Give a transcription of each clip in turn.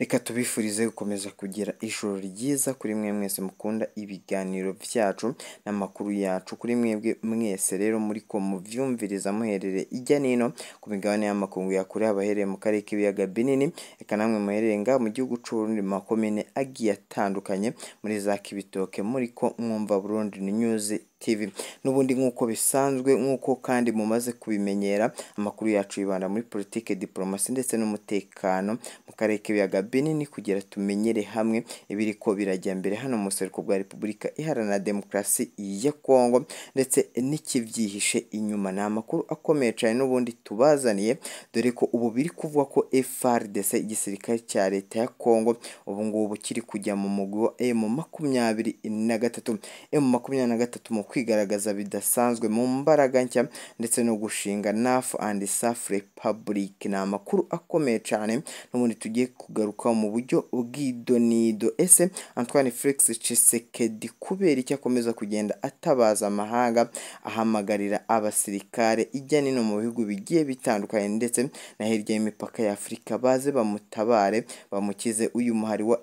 Reka tubifurize gukomeza kugira ijoro ryiza kuri mwe mwese mukunda ibiganiro byacu n'amakuru yacu, kuri mwebwe mwese rero muri ko muvyumviriza muherere ijya nino ku migabane y'amakungu ya kure, abahereye mu karere k'ibiyaga binini, reka namwe muherere ngaha mu gihugu c'u Burundi mu makomine agiye atandukanye muri za Kibitoke muri ko mwumva Burundi News TV. N'ubundi nk'uko bisanzwe, nk'uko kandi mumaze kubimenyera, amakuru yacu yibanda muri politike, diplomasi ndetse n'umutekano mu karere k'ibiyaga binini, kugira tumenyere hamwe ibiriko birajya mbere hano mu buseruko bwa Repubulika Iharanira Demokarasi ya Kongo ndetse n'ikivyihishe inyuma. Ni amakuru akomeye cyane n'ubundi tubazaniye, dore ko ubu biri kuvuga ko FARDC, igisirikare cya leta ya Kongo, ubu ngubu kiri kujya mu mugwi wa M23. M23 mu kwigaragaza bidasanzwe mu mbaraga nshya ndetse no gushinga NAF and SAF Republic. Ni amakuru akomeye cyane n'ubundi tugiye kugaruka mu buryo bw'idonido. Ese Antoine Felix Tshisekedi kubera icyo akomeza kugenda atabaza amahanga, ahamagarira abasirikare ijya nino mu bihugu bigiye bitandukanye ndetse na hirya y'imipaka ya Afurika baze bamutabare bamukize uyu muhari wa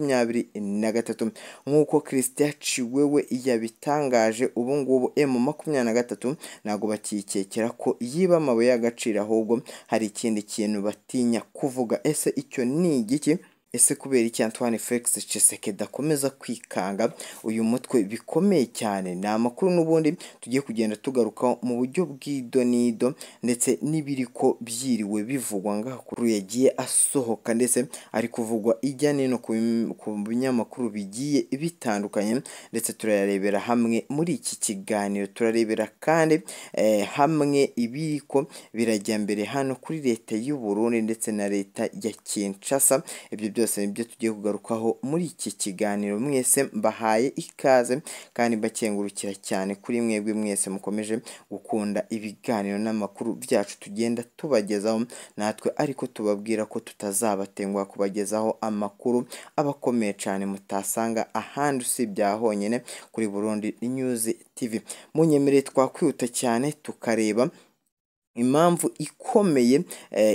M23, nk'uko Christian Chiwewe yabitangaje. Ubu ngubu M23 ntabwo bakikekera ko yiba amabuye y'agaciro, ahubwo hari ikindi kintu batinya kuvuga. Ese icyo ni igiki? Ese kubera iki Antoine Felix Tshisekedi akomeza kwikanga uyu mutwe bikomeye cyane? Ni amakuru n'ubundi tugiye kugenda tugaruka mu buryo bw'idonido ndetse n'ibiriko byiriwe bivugwa ngaha kuri yagiye asohoka ndetse ari kuvugwa ijya nino ku binyamakuru bigiye bitandukanye, ndetse turayarebera hamwe muri iki kiganiro. Turarebera kandi hamwe ibiriko birajya mbere hano kuri leta y'u Burundi ndetse na leta ya Kinshasa. Ibyo byose nibyo tugiye kugarukaho muri iki kiganiro. Mwese mbahaye ikaze kandi mbakengurukira cyane kuri mwebwe mwese mukomeje gukunda ibiganiro n'amakuru byacu tugenda tubagezaho natwe, ariko tubabwira ko tutazabatenguha kubagezaho amakuru abakomeye cyane mutasanga ahandi usibye honyine kuri Burundi News TV. Munyemerere twakwihuta cyane tukareba impamvu ikomeye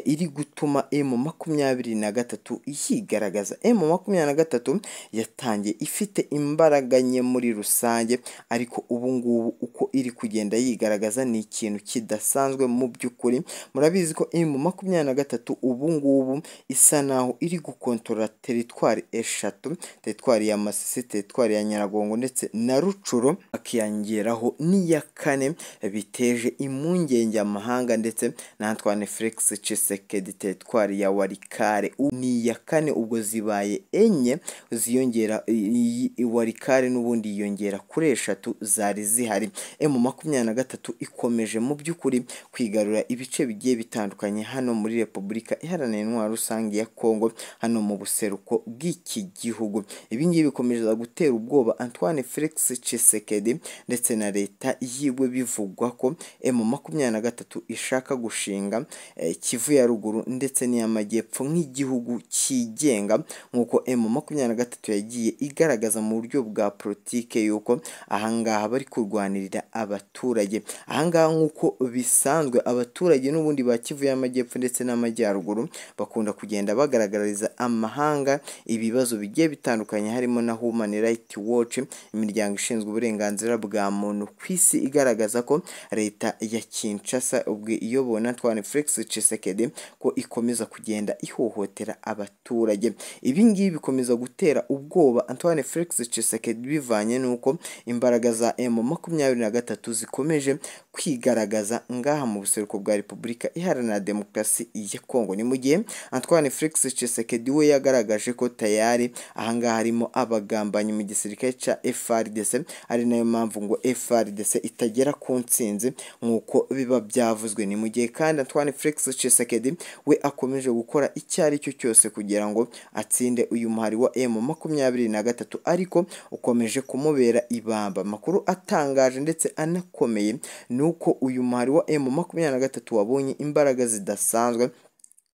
iri gutuma M23 yigaragaza. M23 yatangiye ifite imbaraga nke muri rusange, ariko ubu ngubu uko iri kugenda yigaragaza ni ikintu kidasanzwe mu by'ukuri. Murabizi ko M23 ubu ngubu isa naho iri gukontorora teritwari eshatu, teritwari ya Masisi, teritwari ya Nyiragongo ndetse na Rucuro, akiyongeraho n'iya kane, biteje impungenge amahanga ndetse na Antoine Felix Tshisekedi, teritwari ya Walikale ni iya kane. Ubwo zibaye enye ziyongera Walikale n'ubundi yiyongera kuri eshatu zari zihari. M23 ikomeje mu by'ukuri kwigarura ibice bigiye bitandukanye hano muri Repubulika Iharanira Intwaro Rusange ya Kongo, hano mu buseruko bw'iki gihugu. Ibi ngibi bikomeza gutera ubwoba Antoine Felix Tshisekedi ndetse na leta yiwe, bivugwa ko M23 ishaka gushinga Kivu ya ruguru ndetse n'iy'amajyepfo nk'igihugu cyigenga, nk'uko M23 yagiye igaragaza mu buryo bwa politike yuko ahangaha bari kurwanirira abaturage. Ahangaha nk'uko bisanzwe abaturage n'ubundi ba Kivu y'amajyepfo ndetse n'amajyaruguru bakunda kugenda bagaragariza amahanga ibibazo bigiye bitandukanye, harimo na Human Rights Watch, imiryango ishinzwe uburenganzira bwa muntu ku isi, igaragaza ko leta ya Kinshasa ubwo iyobowe na Antoine Felix Tshisekedi ko ikomeza kugenda ihohotera abaturage. Ibi ngibi bikomeza gutera ubwoba Antoine Felix Tshisekedi bivanye n'uko imbaraga za M23 zikomeje kwigaragaza ngaha mu buseruko bwa Repubulika Iharanira Demokarasi ya Kongo. Ni mu gihe Antoine Felix Tshisekedi we yagaragaje ko tayari ahangaha harimo abagambanyi mu gisirikare cya FARDC, ari nayo mpamvu ngo FARDC itagera ku ntsinzi nk'uko biba byavuzwe. Ni mu gihe kandi Antoine Felix Tshisekedi we akomeje gukora icyo ari cyo cyose kugira ngo atsinde uyu muhari wa M23, ariko ukomeje kumubera ibamba. Amakuru atangaje ndetse anakomeye ni uko uyu muhari wa M23 wabonye imbaraga zidasanzwe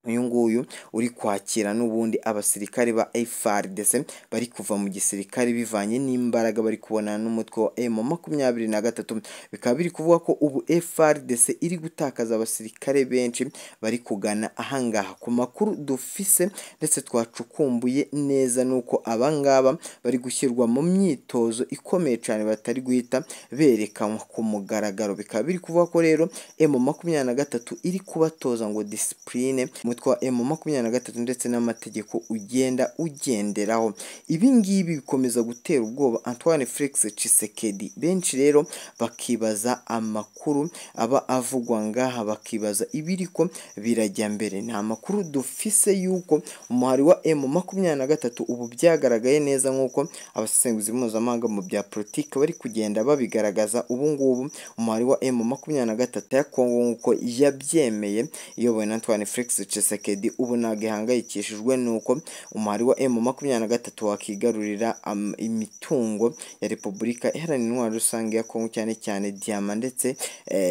Uyu nguyu uri kwakira n'ubundi abasirikare ba FARDC bari kuva mu gisirikare bivanye n'imbaraga bari kubona n'umutwe wa M23. Bikaba biri kuvuga ko ubu FARDC iri gutakaza abasirikare benshi bari kugana ahangaha. Ku makuru dufise ndetse twacukumbuye neza nuko abangaba bari gushyirwa mu myitozo ikomeye cyane batari guhita berekanwa ku mugaragaro. Bikaba biri kuvuga ko rero M23 iri kubatoza ngo discipline umutwe wa M23 ndetse n'amategeko ugenda ugenderaho. Ibi ngibi bikomeza gutera ubwoba Antoine Felix Tshisekedi. Benshi rero bakibaza amakuru aba avugwa ngaha, bakibaza ibiriko birajya mbere. Nta makuru dufise yuko umuhari wa M23 ubu byagaragaye neza nk'uko abasesenguzi mpuzamahanga mu bya politiki bari kugenda babigaragaza. Ubu ngubu umuhari wa M23 ya Kongo nk'uko yabyemeye iyobowe na Antoine Felix Tshisekedi, ubu ntabwo ihangayikishijwe nuko umuhari wa M23 wakigarurira imitungo ya Repubulika Iharanira Intwaro Rusange ya Kongo, cyane cyane diyama ndetse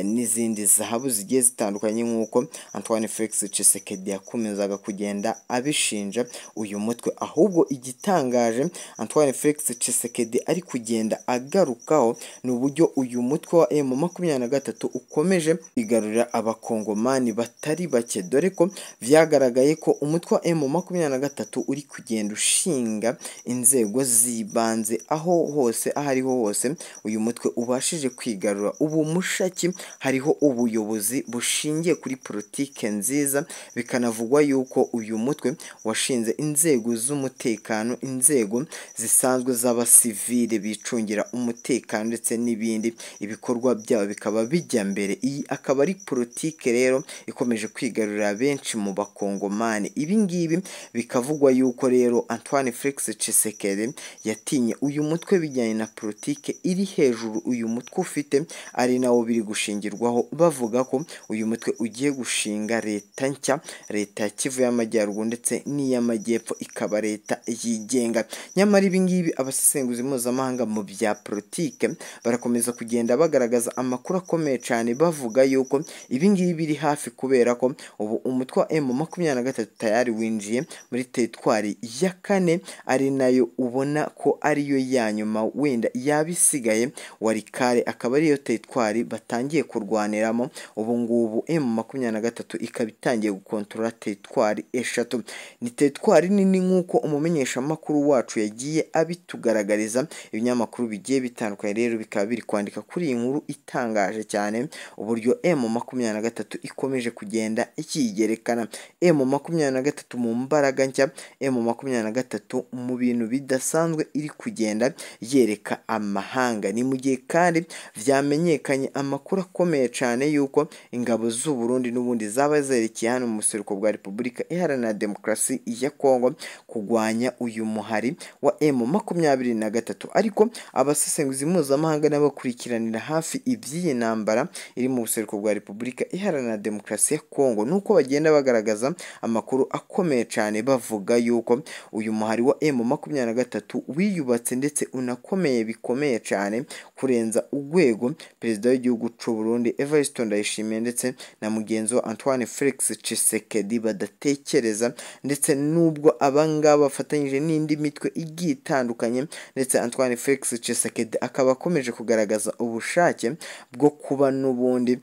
n'izindi zahabu zigiye zitandukanye nk'uko Antoine Felix Tshisekedi yakomezaga kugenda abishinja uyu mutwe. Ahubwo igitangaje Antoine Felix Tshisekedi ari kugenda agarukaho ni uburyo uyu mutwe wa M23 ukomeje kwigarurira abakongomani batari bake, dore ko vyagaragaye ko umutwe wa M23 uri kugenda ushinga inzego z'ibanze aho hose aho ariho hose uyu mutwe ubashije kwigarura. Ubu mushaki hariho ubuyobozi bushingiye kuri politike nziza, bikanavugwa yuko uyu mutwe washinze inzego z'umutekano, inzego zisanzwe z'abasivile bicungira umutekano ndetse n'ibindi, ibikorwa byabo bikaba bijya mbere. Iyi akaba ari politike rero ikomeje kwigarurira benshi mu bakongomani. Ibi ngibi bikavugwa yuko rero Antoine Felix Tshisekedi yatinye uyu mutwe bijyanye na politike iri hejuru uyu mutwe ufite, ari nawo biri gushingirwaho bavuga ko uyu mutwe ugiye gushinga leta nshya, leta ya Kivu y'Amajyaruguru ndetse n'iy'Amajyepfo, ikaba leta yigenga. Nyamara ibi ngibi abasesenguzi mpuzamahanga mu bya politike barakomeza kugenda bagaragaza amakuru akomeye cyane, bavuga yuko ibi ngibi biri hafi kubera ko ubu umutwe wa M23 tayari winjiye muri teritwari ya kane, ari nayo ubona ko ariyo ya nyuma wenda yabisigaye Walikale, akaba ariyo teritwari batangiye kurwaniramo ubu ngubu. M23 ikaba itangiye gukontorora teritwari eshatu. Ni teritwari nini nk'uko umumenyeshamakuru wacu yagiye abitugaragariza. Ibinyamakuru bigiye bitandukanye rero bikaba biri kwandika kuri iyi nkuru itangaje cyane uburyo M23 ikomeje kugenda ikigerekana. M23 mu mbaraga nshya, M23 mu bintu bidasanzwe iri kugenda yereka amahanga. Ni mu gihe kandi vyamenyekanye amakuru akomeye cyane yuko ingabo z'u Burundi n'ubundi zaba zerekeye hano mu buseruko bwa Repubulika Iharanira Demokarasi ya Kongo kugwanya uyu muhari wa M23. Ariko abasesenguzi mpuzamahanga n'abakurikiranira hafi iby'iyi ntambara iri mu buseruko bwa Repubulika Iharanira Demokarasi ya Kongo nuko bagenda bagaragaza amakuru akomeye cyane bavuga yuko uyu muhari wa M23 wiyubatse ndetse unakomeye bikomeye cyane kurenza urwego perezida w'igihugu cy'u Burundi Evariste Ndayishimiye ndetse na mugenzi wa Antoine Felix Tshisekedi badatekereza, ndetse nubwo abangaba bafatanyije n'indi mitwe igiye itandukanye, ndetse Antoine Felix Tshisekedi akaba akomeje kugaragaza ubushake bwo kuba n'ubundi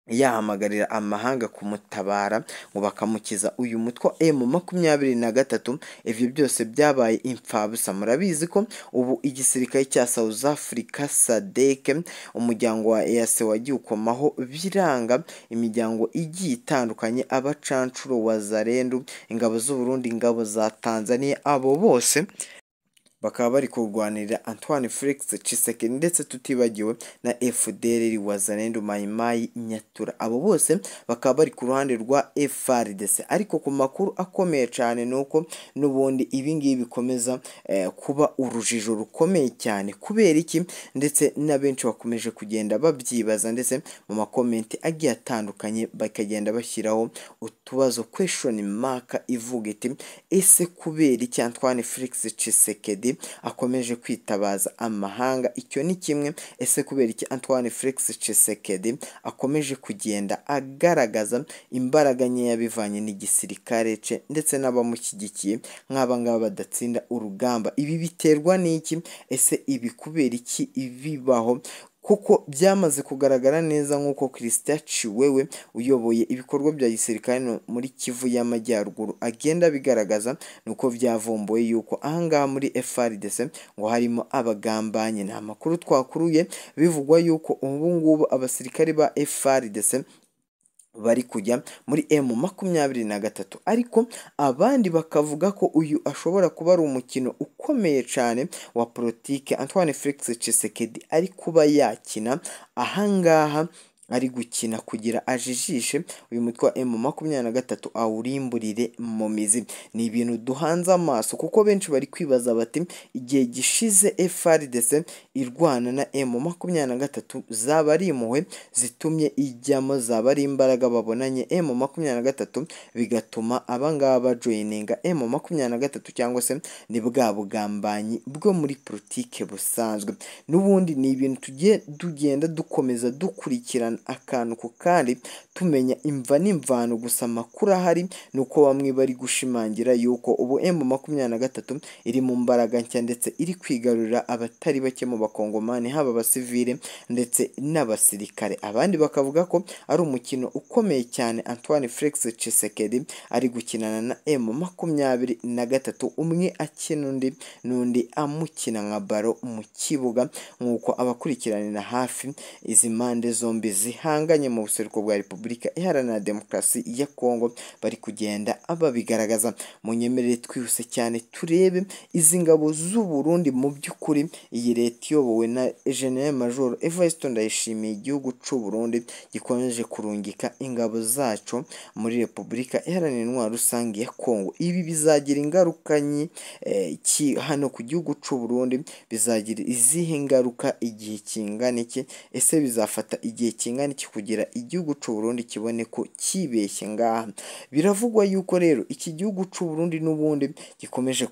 yahamagarira amahanga kumutabara ngo bakamukiza uyu mutwe M23. Ivyo byose byabaye imfabusa. Murabizi ko ubu igisirikare cya South Africa SADC, umuryango wa EAC wagiye ukomaho biranga, imiryango igiye itandukanye, abacancuro wa Zarendu, ingabo z'u Burundi, ingabo za Tanzania, abo bose bakaba bari kurwanirira Antoine Felix Tshisekedi, ndetse tutibagiwe na FDLR Wazalendo Mai Mai Nyatura, abo bose bakaba bari ku ruhande rwa FARDC. Ariko ku makuru akomeye cyane nuko n'ubundi ibi ngibi bikomeza kuba urujijo rukomeye cyane. Kubera iki? Ndetse na benshi bakomeje kugenda babyibaza, ndetse mu makomenti agiye atandukanye bakagenda bashyiraho utubazo question mark ivuga iti ese kubera iki Antoine Felix Tshisekedi Tshisekedi akomeje kwitabaza amahanga? Icyo ni kimwe. Ese kubera iki Antoine Felix Tshisekedi akomeje kugenda agaragaza imbaraga nkeya bivanye n'igisirikare ce ndetse n'abamushyigikiye nk'aba ngaba badatsinda urugamba? Ibi biterwa n'iki? Ese ibi kubera iki bibaho? Kuko byamaze kugaragara neza nk'uko Christian Tshiwewe uyoboye ibikorwa bya gisirikare muri Kivu y'Amajyaruguru agenda abigaragaza, nuko byavumbuwe yuko ahangaha muri FARDC ngo harimo abagambanyi. Ni amakuru twakuruye bivugwa yuko ubu ngubu abasirikare ba FARDC bari kujya muri M23, ariko abandi bakavuga ko uyu ashobora kuba ari umukino ukomeye cyane wa politike Antoine Felix Tshisekedi ari kuba yakina ahangaha, ari gukina kugira ajijishe uyu mutwe wa M23 awurimburire mu mizi. Ni ibintu duhanze amaso kuko benshi bari kwibaza bati igihe gishize FARDC irwana na M23 zaba ari impuhwe zitumye ijyamo, zaba ari imbaraga babonanye M23 bigatuma abangaba bajoyininga M23, cyangwa se ni bwa bugambanyi bwo muri politike busanzwe. N'ubundi ni ibintu tugiye tugenda dukomeza dukurikirana akantu ku kandi, tumenya imva n'imvano. Gusa amakuru ahari ni uko bamwe bari gushimangira yuko ubu M23 iri mu mbaraga nshya ndetse iri kwigarurira abatari bake mu bakongomani, haba abasivile ndetse n'abasirikare. Abandi bakavuga ko ari umukino ukomeye cyane Antoine Felix Tshisekedi ari gukinana na M23, umwe akina undi n'undi amukina nka baro mu kibuga, nk'uko abakurikiranira hafi izi mpande zombi zihanganye mu buseruko bwa Repubulika Iharanira Demokarasi ya Kongo bari kugenda babigaragaza. Munyemerere twihuse cyane turebe izi ngabo z'u Burundi. Mu by'ukuri iyi leta iyobowe na General Major Evariste Ndayishimiye, igihugu c'u Burundi gikomeje kurungika ingabo zaco muri Repubulika Iharanira Intwaro Rusange ya Kongo. Ibi bizagira ingaruka ki hano ku gihugu c'u Burundi? Bizagira izihe ngaruka igihe kingana iki? Ese bizafata igihe kingana iki kugira igihugu c'u Burundi kibone ko kibeshye ngaha? Biravugwa yuko rero iki gihugu c'u Burundi n'ubundi gikomeje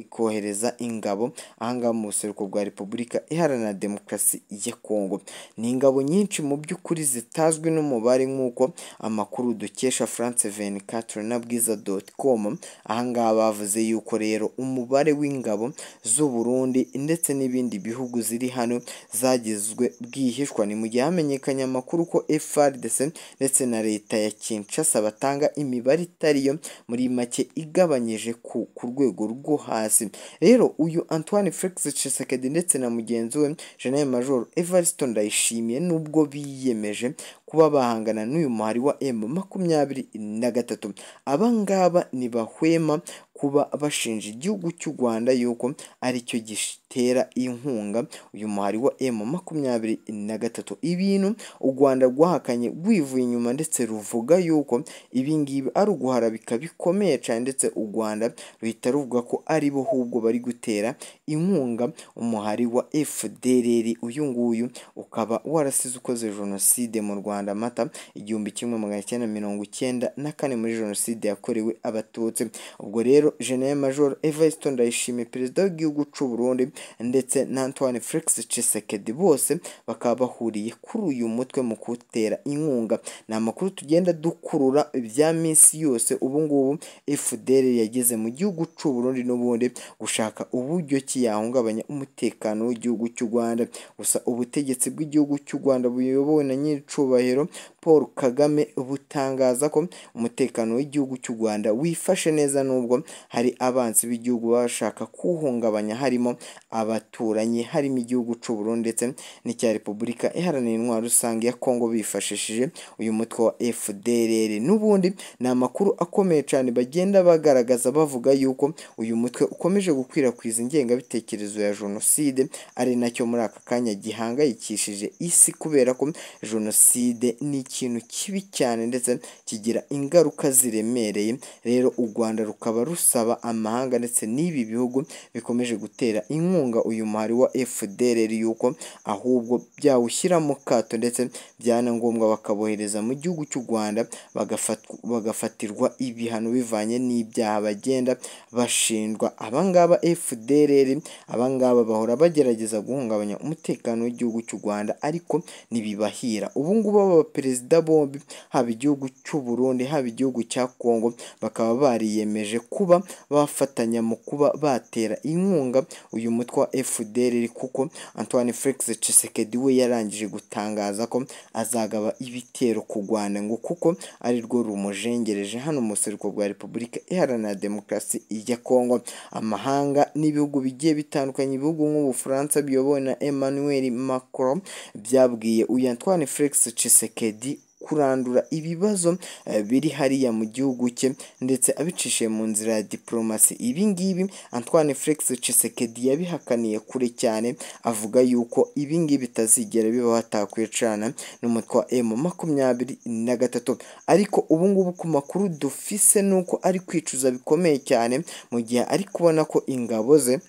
kohereza ingabo ahangaha mu buseruko bwa Repubulika Iharanira Demokarasi ya Kongo. Ni ingabo nyinshi mu by'ukuri zitazwi n'umubare, nk'uko amakuru dukesha France 24 na bwiza.com ahangaha bavuze yuko rero umubare w'ingabo z'u Burundi ndetse n'ibindi bihugu ziri hano zagizwe bwihishwa. Ni mu gihe hamenyekanye amakuru ko FARDC ndetse na leta ya Kinshasa batanga imibare itariyo, muri make igabanyije ku rwego rwo hasi. Rero uyu Antoine Felix Tshisekedi ndetse na mugenzi we General Major Evariste Ndayishimiye, nubwo biyemeje kuba bahangana n'uyu muhari wa M23, abangaba ntibahwema kuba bashinja igihugu cy'u Rwanda yuko aricyo gitera inkunga uyu muhari wa M23, ibintu u Rwanda rwahakanye rwivuye inyuma ndetse ruvuga yuko ibi ngibi ari uguharabika bikomeye cyane, ndetse u Rwanda ruhita ruvuga ko aribo ahubwo bari gutera inkunga umuhari wa FDLR. Uyu nguyu ukaba warasize ukoze jenoside mu Rwanda Mata 1994 muri jenoside yakorewe Abatutsi. Ubwo rero General Major Evariste Ndayishimiye, perezida w'igihugu c'u Burundi, ndetse na Antoine Felix Tshisekedi bose bakaba bahuriye kuri uyu mutwe mu kutera inkunga. Ni amakuru tugenda dukurura ibya minsi yose. Ubu ngubu FDL yageze mu gihugu c'u Burundi n'ubundi gushaka uburyo ki yahungabanya umutekano w'igihugu cy'u Rwanda. Gusa ubutegetsi bw'igihugu cy'u Rwanda buyobowe na nyiricubahiro Paul Kagame butangaza ko umutekano w'igihugu cy'u Rwanda wifashe neza, nubwo hari abansi b'igihugu bashaka kuwuhungabanya, harimo abaturanyi, harimo igihugu c'u Burundi ndetse n'icya Repubulika Iharanira Intwaro Rusange ya Kongo bifashishije uyu mutwe wa FDLR. N'ubundi ni amakuru akomeye cyane bagenda bagaragaza bavuga yuko uyu mutwe ukomeje gukwirakwiza ingengabitekerezo ya jenoside, ari nacyo muri aka kanya gihangayikishije isi, kubera ko jenoside Jenoside ni ikintu kibi cyane ndetse kigira ingaruka ziremereye. Rero u Rwanda rukaba rusaba amahanga ndetse n'ibi bihugu bikomeje gutera inkunga uyu muhari wa FDLR yuko ahubwo byawushyira mu kato, ndetse byana ngombwa bakabohereza mu gihugu cy'u Rwanda bagafatirwa ibihano bivanye n'ibyaha bagenda bashinjwa. Abangaba FDLR, abangaba bahora bagerageza guhungabanya umutekano w'igihugu cy'u Rwanda ariko ntibibahira. Ubu ngubu aba perezida bombi, haba igihugu cy'u Burundi haba igihugu cya Kongo, bakaba bariyemeje kuba bafatanya mu kuba batera inkunga uyu mutwe wa FDLR, kuko Antoine Felix Tshisekedi we yarangije gutangaza ko azagaba ibitero ku Rwanda ngo kuko ari rwo rumujengereje hano mu buseruko bwa Repubulika Iharanira Demokarasi ya Kongo. Amahanga n'ibihugu bigiye bitandukanye, ibihugu nk'Ubufaransa biyobowe na Emmanuel Macron, byabwiye uyu Antoine Felix Tshisekedi kurandura ibibazo biri hariya mu gihugu cye ndetse abicishije mu nzira ya diplomasi. Ibi ngibi Antoine Felix Tshisekedi yabihakaniye kure cyane, avuga yuko ibi ngibi bitazigera bibaho atakwicana n'umutwe wa M23. Ariko ubu ngubu ku makuru dufise nuko ari kwicuza bikomeye cyane, mu gihe ari kubona ko ingabo ze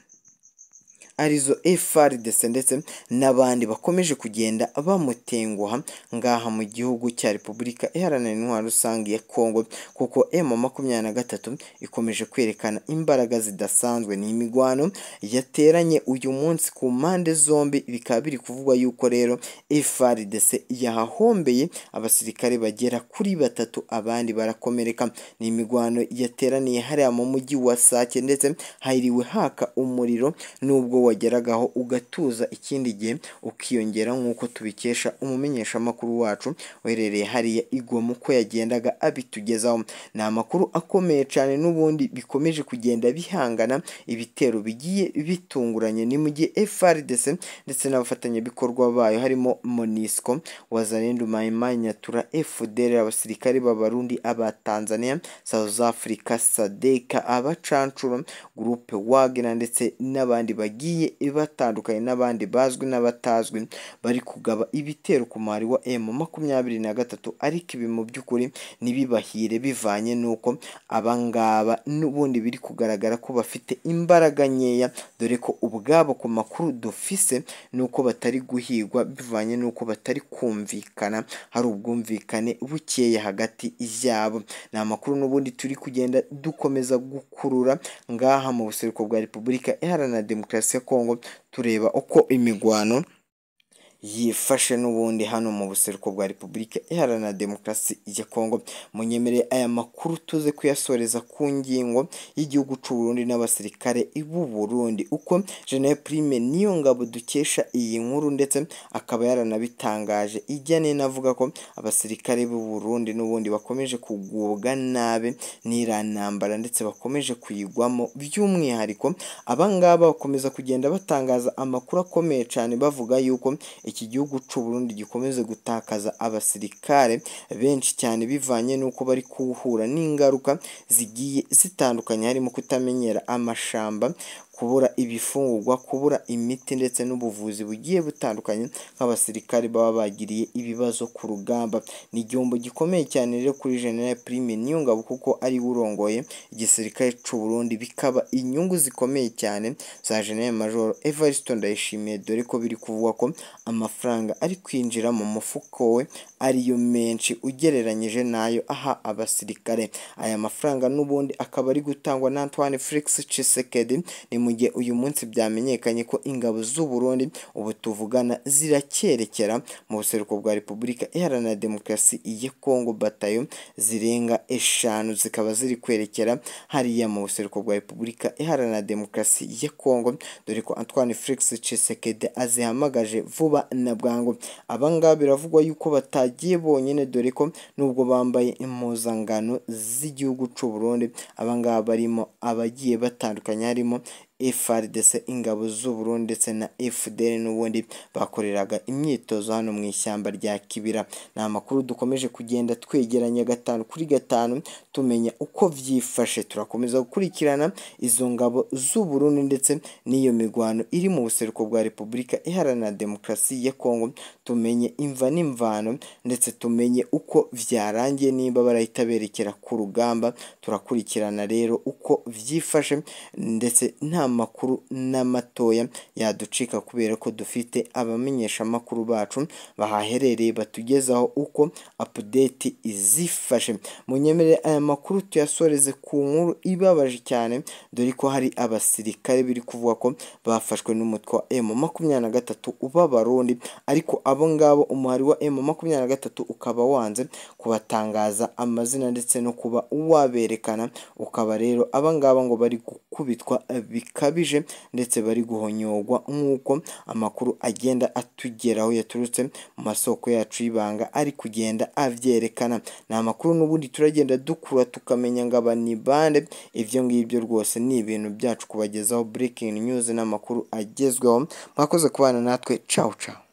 arizo FARDC ndetse n'abandi bakomeje kugenda bamutenguha ngaha mu gihugu cya Repubulika Iharanira Intwaro Rusange ya Kongo, kuko M23 ikomeje kwerekana imbaraga zidasanzwe. Ni imigwano yateranye uyu munsi ku mpande zombi, bikaba biri kuvugwa yuko rero FARDC yahahombeye abasirikare bagera kuri 3, abandi barakomereka. Ni imigwano yateraniye hariya mu mujyi wa Sake ndetse hahiriwe haka umuriro nubwo wageragaho ugatuza ikindi gihe ukiyongera, nk'uko tubikesha umumenyeshamakuru wacu uherereye hariya i Goma uko yagendaga abitugezaho. Ni amakuru akomeye cyane n'ubundi bikomeje kugenda bihangana ibitero bigiye bitunguranye. Ni mu gihe FARDC ndetse n'abafatanyabikorwa bayo harimo MONUSCO, Wazalendo, Mai Mai Nyatura, FDLR, abasirikare b'Abarundi, aba Tanzania, South Africa, SADC, abacancuro, Groupe Wagner ndetse n'abandi bagiye batandukanye n'abandi bazwi n'abatazwi bari kugaba ibitero ku muhari wa M23. Ariko ibi mu by'ukuri ntibibahire bivanye n'uko abangaba n'ubundi biri kugaragara ko bafite imbaraga nkeya, dore ko ubwabo ku makuru dufise nuko batari guhigwa bivanye n'uko batari kumvikana, hari ubwumvikane bukeya hagati yabo. Ni amakuru n'ubundi turi kugenda dukomeza gukurura ngaha mu buseruko bwa Repubulika Iharanira Demokarasi ya Kongo, tureba uko imigwano yifashe n'ubundi hano mu buseruko bwa Repubulika Iharanira Demokarasi ya Kongo. Munyemerere aya makuru tuze kuyasoreza ku ngingo y'igihugu cy'u Burundi n'abasirikare b'u Burundi, uko General Prime Niyongabo dukesha iyi nkuru ndetse akaba yaranabitangaje ijya nina avuga ko abasirikare b'u Burundi n'ubundi bakomeje kugubwa nabi n'iranambara ndetse bakomeje kuyigwamo. By'umwihariko abangaba bakomeza kugenda batangaza amakuru akomeye cyane bavuga yuko iki gihugu cy'u Burundi gikomeze gutakaza abasirikare benshi cyane bivanye n'uko bari kuhura n'ingaruka zigiye zitandukanye, harimo kutamenyera amashamba, kubura ibifungurwa, kubura imiti ndetse n'ubuvuzi bugiye butandukanye nk'abasirikare baba bagiriye ibibazo ku rugamba. Ni igihombo gikomeye cyane rero kuri General Prime Niyongabo kuko ari urongoye igisirikare cy'u Burundi, bikaba inyungu zikomeye cyane za General Major Evariste Ndayishimiye, dore ko biri kuvugwa ko amafaranga ari kwinjira mu mufuko we ariyo menshi ugereranyije n'ayo aha abasirikare. Aya mafaranga n'ubundi akaba ari gutangwa na Antoine Felix Tshisekedi. Ni mu gihe uyu munsi byamenyekanye ko ingabo z'u Burundi ubu tuvugana zirakerekera mu buseruko bwa Repubulika Iharanira Demokarasi ya Kongo, batayo zirenga 5 zikaba ziri kwerekera hariya mu buseruko bwa Repubulika Iharanira Demokarasi ya Kongo, dore ko Antoine Felix Tshisekedi azihamagaje vuba na bwangu. Abangaba biravugwa yuko batagiye bonyine, dore ko nubwo bambaye impuzangano z'igihugu cy'u Burundi, abangaba barimo abagiye batandukanye harimo FARDC, ingabo z'u Burundi ndetse na FDL n'ubundi bakoreraga imyitozo hano mu ishyamba rya Kibira. Ni amakuru dukomeje kugenda twegeranya 5 kuri 5 tumenya uko vyifashe. Turakomeza gukurikirana izo ngabo z'u Burundi ndetse n'iyo migwano iri mu buseruko bwa Repubulika Iharanira Demokarasi ya Kongo, tumenye imva n'imvano ndetse tumenye uko vyarangiye, nimba barahita berekera ku rugamba. Turakurikirana rero uko vyifashe ndetse nta makuru n'amatoya yaducika kubera ko dufite abamenyeshamakuru bacu bahaherereye batugezaho uko update izifashe. Munyemerere aya makuru tuyasoreze ku nkuru ibabaje cyane, dore ko hari abasirikare biri kuvuga ko bafashwe n'umutwe wa M23 b'Abarundi, ariko abo ngabo umuhari wa M23 ukaba wanze kubatangaza amazina ndetse no kuba waberekana, ukaba rero aba ngaba ngo bari gukubitwa bikabije ndetse bari guhonyogwa nk'uko amakuru agenda atugeraho yaturutse mu masoko yacu y'ibanga ari kugenda avyerekana. Ni amakuru n'ubundi turagenda dukura tukamenya ngo aba ni bande. Ivyo ngibyo rwose ni ibintu byacu kubagezaho breaking news n'amakuru agezweho. Mwakoze kubana natwe, ciao ciao.